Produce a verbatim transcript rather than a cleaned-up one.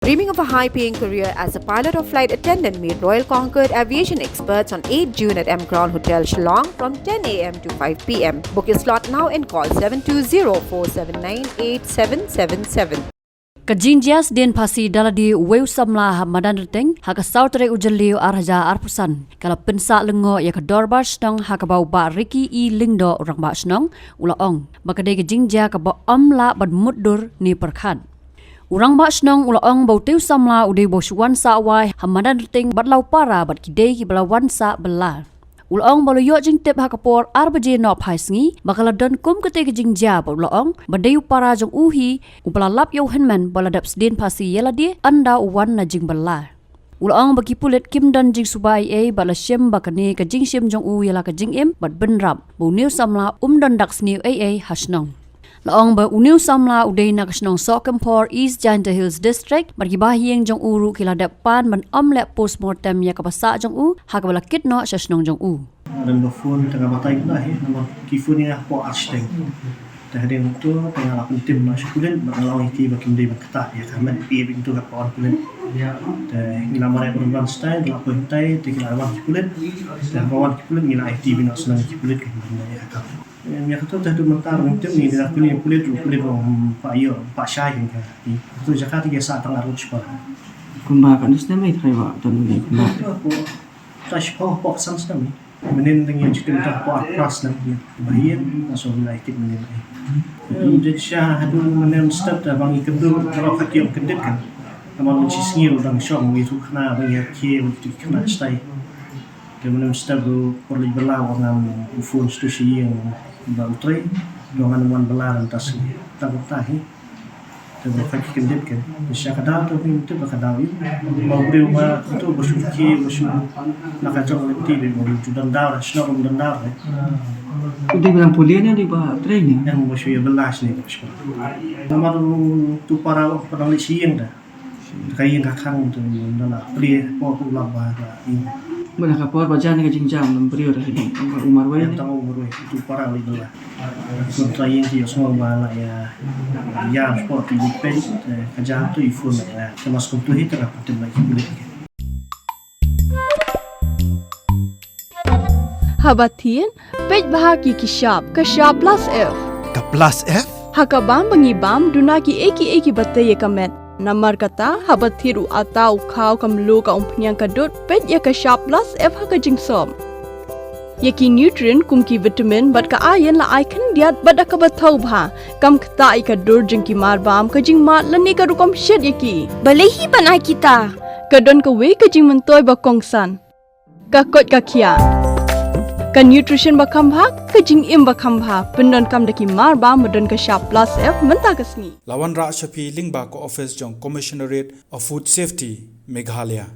Dreaming of a high-paying career as a pilot or flight attendant? Meet Royal Concord Aviation Experts on eighth June at M Crown Hotel, Shillong from ten a m to five p m. Book your slot now and call seven two zero four seven nine eight seven seven seven. Ka jingjia sdien phasi da lade uwei u samla ha Madanrting ha ka saw tarik u Jylliew ar hajar arphew san ka la pynsah lyngngoh ïa ka dorbar shnong, ha kaba u Bah Ricky E Lyngdoh, u rangbah shnong, u la ong ba ka dei ka jingjia kaba ym lah ban mutdur ne pyrkhat. U rangbah shnong u la ong ba utei u samla u dei uba shu wan sah wai ha Madanrting bad la u para bad ki dei kiba la wan sah bylla. U la ong ba u la ïoh jingtip ha ka por ar baje nohphai sngi ba ka la don kum katei ka jingjia, bad u la ong ba dei u para jong u hi uba la lap ïa u hynmen ba la dep sdien phasi ïa lade ynda u wan na jingbylla. U la ong ba ki pulit kim don jingsuba ei ei bad la shim ba kane ka jingshim jong u ïa la ka jingim bad bynrap ba une u samla um don dak sniew ei ei ha shnong. La ong ba une u samla u dei na ka shnong Sohkymphor, East Jaintia Hills District, bad ki bahaïing jong u ruh ki la dep pan ban ym leh postmortem ïa kaba sah jong u ha kaba la kit noh sha shnong jong u. Ren ba phone te nga batai kumta hi, namar ki phone ïa nga hapoh ar shiteng. Te hadien to te nga la pyntim noh sha pulit bad nga la ong ïa ki ba kim dei ban ktah ïa ka met, phi ïa phi to ka pynwan pulit. Te ngi la mareh ban wan stai, ngi la poi stai, te ki la wan ki pulit. Te haba wan ki pulit ngi la aiti beit noh sha ki pulit, ki ban ïa ka. Ïa kato te haduh mynta ruh ngim tip, ngi da kylli ïa pulit ruh, pulit ruh ym pat ïoh, ym pat shai ïa ka. Kato jaka te ki sah tang arngut shipara. Kumba katno snem i trai ba ton ni kumba. Kato hapoh, ta shiphew hapoh ka san snem i. Mynnin te ngi ïa jingtip ta hapoh arphew snem i. Ba ïa, nga shu ngi la ïa tip mynnin i. Ym dei sha haduh mynnin step te ba ngi kynduh, ba la phat ki ïa kyndit kan. Namar ngi shisngi ruh dang shong, ngi ruh khynnah, ba ngi ïa ki, ba ngi tu khynnah shatai. Te mynnin step ruh por leit bylla u ong ngam phone sha ïing ba u trei, u ong ngam wan bylla mynta sngi. Tang kumta hi. Te ba phat ki kyndit kan. Te sha ka daw te ngim tip ba ka daw ïa u. Ba u briew ba to ba shu ki ba shu na ka jong lynti ba u ju don daw, shnong u don daw. U dei ba dang pule ne u dei ba trei ne? Em, ba shu ïa bylla shane ba shu. Namar utu u para u ong ba dang leit sha ïing da. Ka ïing ka khang te ynda la plie por u lap ba ka ïing. Mynta ka por ba jan ka jingjia u briew da hynnin, u marwei. Ïa, tang u marwei, utu u para u leit bylla. Mynta ïing te ïohsngew ba la ïa, ïa spot te ïa peit, te ka jia te i phone ïa. Te mas kumtu hi te nga pyntim ïa ki pulit. Haba thied, peit bha ïa ki shap, ka shap plus F. Ka plus F? Ha ka bam ba ngi bam, duna kiei kiei kiba tei ïa ka met. Namar kata, haba thied u atta, u khaw, ka mluh, ka umphniang, ka dud, peit ïa ka shap plus F ha ka jingsop. Ïa ki nutrient kum ki vitamin bad ka iron la ai khyndiat bad da kaba thaw bha. Kam ktah ïa ka dur jong ki mar bam, ka jingmad lane ka rukom shet ïa ki. Balei hi ban ai kita? Ka don kawei ka jingmyntoi ba kongsan. Ka koit ka khiah. Ka nutrition ba kham bha, ka jingim ba kham bha, pyndonkam da ki mar bam ba don ka shap plus F mynta ka sngi. La wanrah sha phi lyngba ka office jong Commissionerate of Food Safety, Meghalaya.